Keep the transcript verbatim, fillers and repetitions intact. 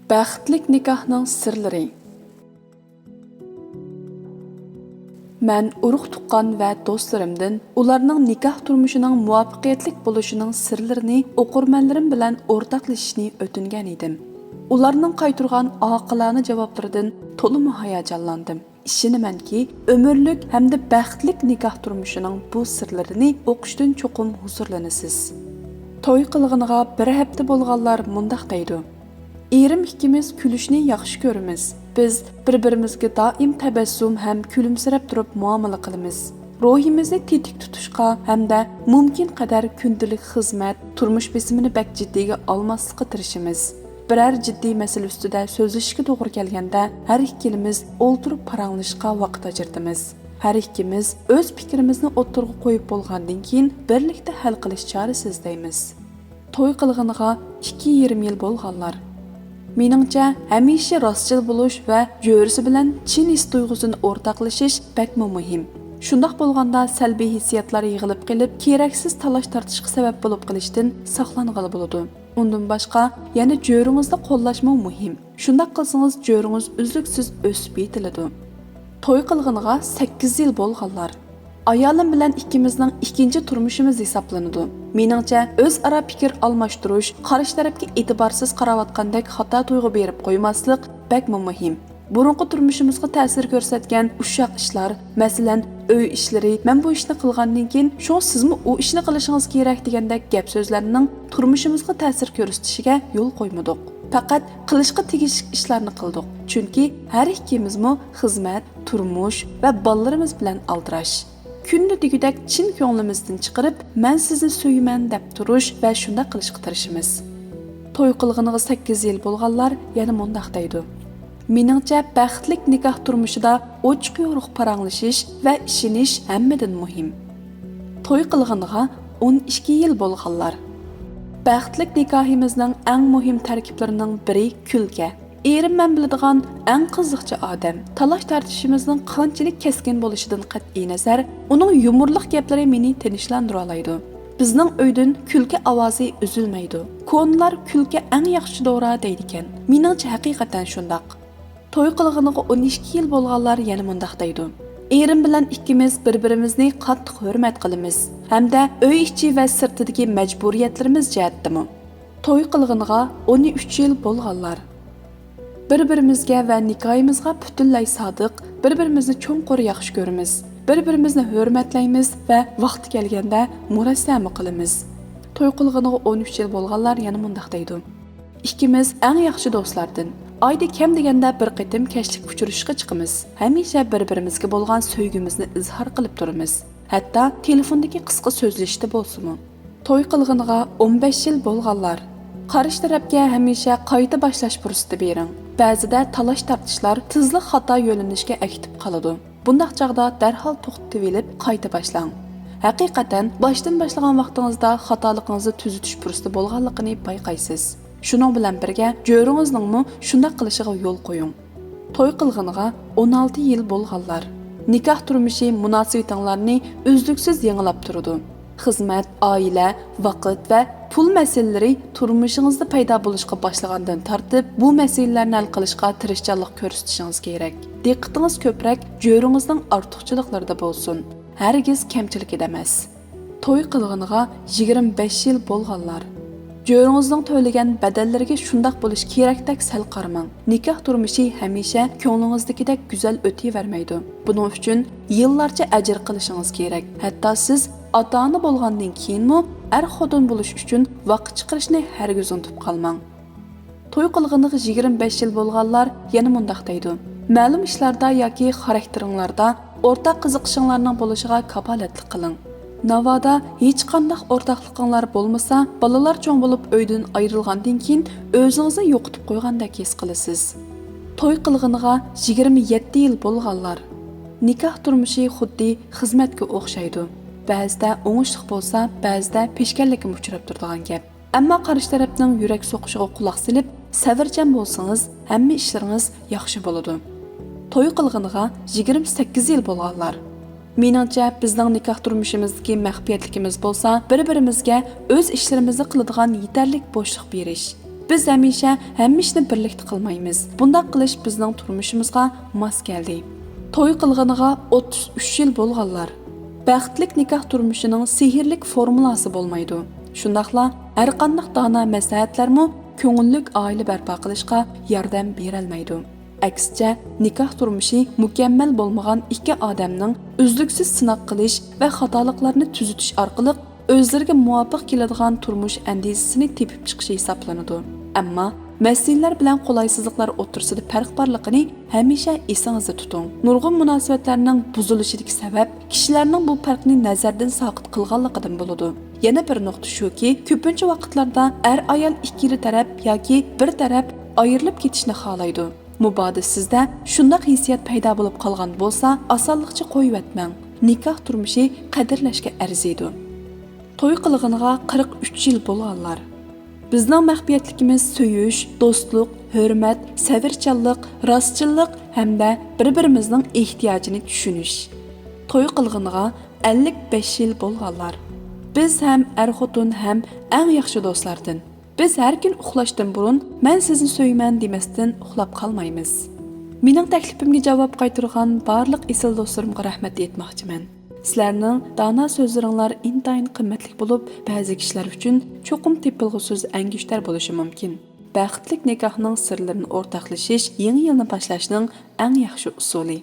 بەختلىك نىكاھنىڭ سىرلىرى. مەن ئۇرۇق-تۇغقان ۋە دوستلىرىمدىن ئۇلارنىڭ نىكاھ تۇرمۇشىنىڭ مۇۋەپپەقىيەتلىك بولۇشىنىڭ سىرلىرىنى ئوقۇرمەنلىرىم بىلەن ئورتاقلىشىشنى ئۆتۈنگەن ئىدىم. ئۇلارنىڭ قايتۇرغان ئاقىلانە جاۋابلىرىدىن تولىمۇ ھاياجانلاندىم. ئىشىنىمەنكى، ئۆمۈرلۈك ھەمدە بەختلىك نىكاھ تۇرمۇشىنىڭ بۇ سىرلىرىنى ئوقۇشتىن چوقۇم ھۇزۇرلىنىسىز. توي قىلغىنىغا بىر ھەپتە بولغانلار مۇنداق دەيدۇ: «ئېرىم ئىككىمىز كۈلۈشنى ياخشى كۆرىمىز. بىز بىر-بىرىمىزگە دائىم تەبەسسۇم ھەم كۈلۈمسىرەپ تۇرۇپ مۇئامىلە قىلىمىز. روھىمىزنى تېتىك تۇتۇشقا ھەمدە مۇمكىن قەدەر كۈندىلىك خىزمەت، تۇرمۇش بېسىمىنى بەك جىددىيگە ئالماسلىققا تىرىشىمىز. بىرەر جىددىي مەسىلە ئۈستىدە سۆزلىشىشكە توغرا كەلگەندە، ھەر ئىككىلىمىز ئولتۇرۇپ پاراڭلىشىشقا ۋاقىت ئاجرىتىمىز. ھەر ئىككىمىز ئۆز پىكرىمىزنى ئوتتۇرىغا قويۇپ بولغاندىن كېيىن، بىرلىكتە ھەل قىلىش چارىسى ئىزدەيمىز.» توي قىلغىنىغا ئىككى يېرىم يىل بولغانلار. مېنىڭچە، ھەمىشە راستچىل بولۇش ۋە جۆرىسى بىلەن چىن ھېس تۇيغۇسىنى ئورتاقلىشىش بەكمۇ مۇھىم. شۇنداق بولغاندا، سەلبىي ھېسسىياتلار يىغىلىپ قېلىپ، كېرەكسىز تالاش-تارتىشقا سەۋەب بولۇپ قېلىشتىن ساقلانغىلى بولىدۇ. ئۇندىن باشقا، يەنە جۆرىڭىزنى قوللاشمۇ مۇھىم. شۇنداق قىلسىڭىز، جۆرىڭىز ئۈزلۈكسىز ئۆسۈپ يېتىلىدۇ. توي قىلغىنىغا سەككىز يىل بولغانلار. ئايالىم بىلەن ئىككىمىزنىڭ ئىككىنچى تۇرمۇشىمىز ھېسابلىنىدۇ. مېنىڭچە، ئۆزئارا پىكىر ئالماشتۇرۇش، قارشى تەرەپكە ئېتىبارسىز قاراۋاتقاندەك خاتا تۇيغۇ بېرىپ قويماسلىق بەكمۇ مۇھىم. بۇرۇنقى تۇرمۇشىمىزغا تەسىر كۆرسەتكەن ئۇششاق ئىشلار، مەسىلەن، ئۆي ئىشلىرى، «مەن بۇ ئىشنى قىلغاندىن كېيىن، شۇڭا سىزمۇ ئۇ ئىشنى قىلىشىڭىز كېرەك» دېگەندەك گەپ-سۆزلەرنىڭ تۇرمۇشىمىزغا تەسىر كۆرسىتىشىگە يول قويمىدۇق. پەقەت قىلىشقا تېگىشلىك ئىشلارنى قىلدۇق. چۈنكى ھەر ئىككىمىزمۇ خىزمەت، تۇرمۇش ۋە بالىلىرىمىز بىلەن ئالدىراش. كۈندە دېگۈدەك چىن كۆڭلىمىزدىن چىقىرىپ، «مەن سىزنى سۆيىمەن» دەپ تۇرۇش ۋە شۇنداق قىلىشقا تىرىشىمىز. توي قىلغىنىغا سەككىز يىل بولغانلار يەنە مۇنداق دەيدۇ: «مېنىڭچە، بەختلىك نىكاھ تۇرمۇشىدا ئوچۇق-يورۇق پاراڭلىشىش ۋە ئىشىنىش ھەممىدىن مۇھىم.» توي قىلغىنىغا ئون ئىككى يىل بولغانلار. بەختلىك نىكاھىمىزنىڭ ئەڭ مۇھىم تەركىبلىرىنىڭ بىرى كۈلكە. ئېرىم مەن بىلىدىغان ئەڭ قىزىقچى ئادەم. تالاش-تارتىشىمىزنىڭ قانچىلىك كەسكىن بولۇشىدىن قەتئىينەزەر، ئۇنىڭ يۇمۇرلۇق گەپلىرى مېنى تىنچلاندۇرالايدۇ. بىزنىڭ ئۆيدىن كۈلكە ئاۋازى ئۈزۈلمەيدۇ. كونىلار «كۈلكە ئەڭ ياخشى دورا» دەيدىكەن. مېنىڭچە، ھەقىقەتەن شۇنداق. توي قىلغىنىغا ئون ئىككى يىل بولغانلار يەنە مۇنداق دەيدۇ: «ئېرىم بىلەن ئىككىمىز بىر-بىرىمىزنى قاتتىق ھۆرمەت قىلىمىز ھەمدە ئۆي ئىچى ۋە سىرتىدىكى مەجبۇرىيەتلىرىمىز جەھەتتىمۇ.» توي قىلغىنىغا ئون ئۈچ يىل بولغانلار. بىر-بىرىمىزگە ۋە نىكاھىمىزغا پۈتۈنلەي سادىق، بىر-بىرىمىزنى چوڭقۇر ياخشى كۆرىمىز، بىر-بىرىمىزنى ھۆرمەتلەيمىز ۋە ۋاقتى كەلگەندە مۇرەسسەمۇ قىلىمىز. توي قىلغىنىغا ئون ئۈچ يىل بولغانلار يەنە مۇنداق دەيدۇ: «ئىككىمىز ئەڭ ياخشى دوستلاردىن. ئايدا كەم دېگەندە بىر قېتىم كەچلىك ئۇچرىشىشقا چىقىمىز. ھەمىشە بىر-بىرىمىزگە بولغان سۆيگۈمىزنى ئىزھار قىلىپ تۇرىمىز. ھەتتا تېلېفوندىكى قىسقا سۆزلىشىشتە بولسىمۇ.» توي قىلغىنىغا ئون بەش يىل بولغانلار. قارشى تەرەپكە ھەمىشە قايتا باشلاش پۇرسىتى بېرىڭ. بەزىدە تالاش-تارتىشلار تېزلا خاتا يۆنىلىشكە ئەكېتىپ قالىدۇ. بۇنداق چاغدا دەرھال توختىتىۋېلىپ قايتا باشلاڭ. ھەقىقەتەن، باشتىن باشلىغان ۋاقتىڭىزدا خاتالىقىڭىزنى تۈزىتىش پۇرسىتى بولغانلىقىنى بايقايسىز. شۇنىڭ بىلەن بىرگە، جۆرىڭىزنىڭمۇ شۇنداق قىلىشىغا يول قويۇڭ. توي قىلغىنىغا ئون ئالتە يىل بولغانلار. نىكاھ تۇرمۇشى مۇناسىۋىتىڭلارنى ئۈزلۈكسىز يېڭىلاپ تۇرىدۇ. خىزمەت، ئائىلە، ۋاقىت ۋە پۇل مەسىلىلىرى تۇرمۇشىڭىزدا پەيدا بولۇشقا باشلىغاندىن تارتىپ، بۇ مەسىلىلەرنى ھەل قىلىشقا تىرىشچانلىق كۆرسىتىشىڭىز كېرەك. دىققىتىڭىز كۆپرەك جۆرىڭىزنىڭ ئارتۇقچىلىقلىرىدا بولسۇن، ھەرگىز كەمچىلىكىدە ئەمەس. توي قىلغىنىغا يىگىرمە بەش يىل بولغانلار. جۆرىڭىزنىڭ تۆلىگەن بەدەللىرىگە شۇنداق بولۇش كېرەكتەك سەل قارىماڭ. نىكاھ تۇرمۇشى ھەمىشە كۆڭلىڭىزدىكىدەك گۈزەل ئۆتۈۋەرمەيدۇ. بۇنىڭ ئۈچۈن يىللارچە ئەجىر قىلىشىڭىز كېرەك. ھەتتا سىز ئاتا-ئانا بولغاندىن كېيىنمۇ ئەر-خوتۇن بولۇش ئۈچۈن ۋاقىت چىقىرىشنى ھەرگىز ئۇنتۇپ قالماڭ. توي قىلغىنىغا يىگىرمە بەش يىل بولغانلار يەنە مۇنداق دەيدۇ: مەلۇم ئىشلاردا ياكى خاراكتېرىڭلاردا، ئورتاق قىزىقىشىڭلارنىڭ بولۇشىغا كاپالەتلىك قىلىڭ. ناۋادا ھېچقانداق ئورتاقلىقىڭلار بولمىسا، بالىلار چوڭ بولۇپ ئۆيدىن ئايرىلغاندىن كېيىن ئۆزىڭىزنى يوقىتىپ قويغاندەك ھېس قىلىسىز. توي قىلغىنىغا يىگىرمە يەتتە يىل بولغانلار. نىكاھ تۇرمۇشى خۇددى خىزمەتكە ئوخشايدۇ. بەزىدە ئوڭۇشلۇق بولسا، بەزىدە پېشكەللىككىمۇ ئۇچراپ تۇرىدىغان گەپ. ئەمما قارشى تەرەپنىڭ يۈرەك سوقۇشىغا قۇلاق سېلىپ، سەۋرچان بولسىڭىز، ھەممە ئىشلىرىڭىز ياخشى بولىدۇ. توي قىلغىنىغا يىگىرمە سەككىز يىل بولغانلار. مېنىڭچە، بىزنىڭ نىكاھ تۇرمۇشىمىزدىكى مەخپىيەتلىكىمىز بولسا، بىر-بىرىمىزگە ئۆز ئىشلىرىمىزنى قىلىدىغان يېتەرلىك بوشلۇق بېرىش. بىز ھەمىشە ھەممە ئىشنى بىرلىكتە قىلمايمىز. بۇنداق قىلىش بىزنىڭ تۇرمۇشىمىزغا ماس كەلدى. توي قىلغىنىغا ئوتتۇز ئۈچ يىل بولغانلار. بەختلىك نىكاھ تۇرمۇشىنىڭ سېھىرلىك فورمۇلاسى بولمايدۇ. شۇنداقلا ھەرقانداق دانا مەسلىھەتلەرمۇ كۆڭۈللۈك ئائىلە بەرپا قىلىشقا ياردەم بېرەلمەيدۇ. ئەكسىچە، نىكاھ تۇرمۇشى مۇكەممەل بولمىغان ئىككى ئادەمنىڭ ئۈزلۈكسىز سىناق قىلىش ۋە خاتالىقلارنى تۈزىتىش ئارقىلىق ئۆزلىرىگە مۇۋاپىق كېلىدىغان تۇرمۇش ئەندىزىسىنى تېپىپ چىقىشى ھېسابلىنىدۇ. ئەمما مەسىلىلەر بىلەن قولايسىزلىقلار ئوتتۇرىسىدا پەرق بارلىقىنى ھەمىشە ئېسىڭىزدە تۇتۇڭ. نۇرغۇن مۇناسىۋەتلەرنىڭ بۇزۇلۇشىدىكى سەۋەب كىشىلەرنىڭ بۇ پەرقنى نەزەردىن ساقىت قىلغانلىقىدىن بولىدۇ. يەنە بىر نۇقتا شۇكى، كۆپىنچە ۋاقىتلاردا ئەر-ئايال ئىككىلا تەرەپ ياكى بىر تەرەپ ئايرىلىپ كېتىشنى خالايدۇ. مۇبادا سىزدە شۇنداق ھېسسىيات پەيدا بولۇپ قالغان بولسا، ئاسانلىقچە قويۇۋەتمەڭ. نىكاھ تۇرمۇشى قەدىرلەشكە ئەرزىيدۇ. توي قىلغىنىغا قىرىق ئۈچ يىل بولغانلار. بىزنىڭ مەخپىيەتلىكىمىز سۆيۈش، دوستلۇق، ھۆرمەت، سەۋرچانلىق، راستچىللىق ھەمدە بىر-بىرىمىزنىڭ ئېھتىياجىنى چۈشىنىش. توي قىلغىنىغا ئەللىك بەش يىل بولغانلار. بىز ھەم ئەر-خوتۇن ھەم ئەڭ ياخشى دوستلاردىن. بىز ھەر كۈن ئۇخلاشتىن بۇرۇن «مەن سىزنى سۆيىمەن» دېمەستىن ئۇخلاپ قالمايمىز. مېنىڭ تەكلىپىمگە جاۋاب قايتۇرغان بارلىق ئېسىل دوستلىرىمغا رەھمەت ئېيتماقچىمەن. سىلەرنىڭ دانا سۆزلىرىڭلار ئىنتايىن قىممەتلىك بولۇپ، بەزى كىشىلەر ئۈچۈن چوقۇم تېپىلغۇسىز ئەنگۈشتەر بولۇشى مۇمكىن. بەختلىك نىكاھنىڭ سىرلىرىنى ئورتاقلىشىش يېڭى يىلنى باشلاشنىڭ ئەڭ ياخشى ئۇسۇلى.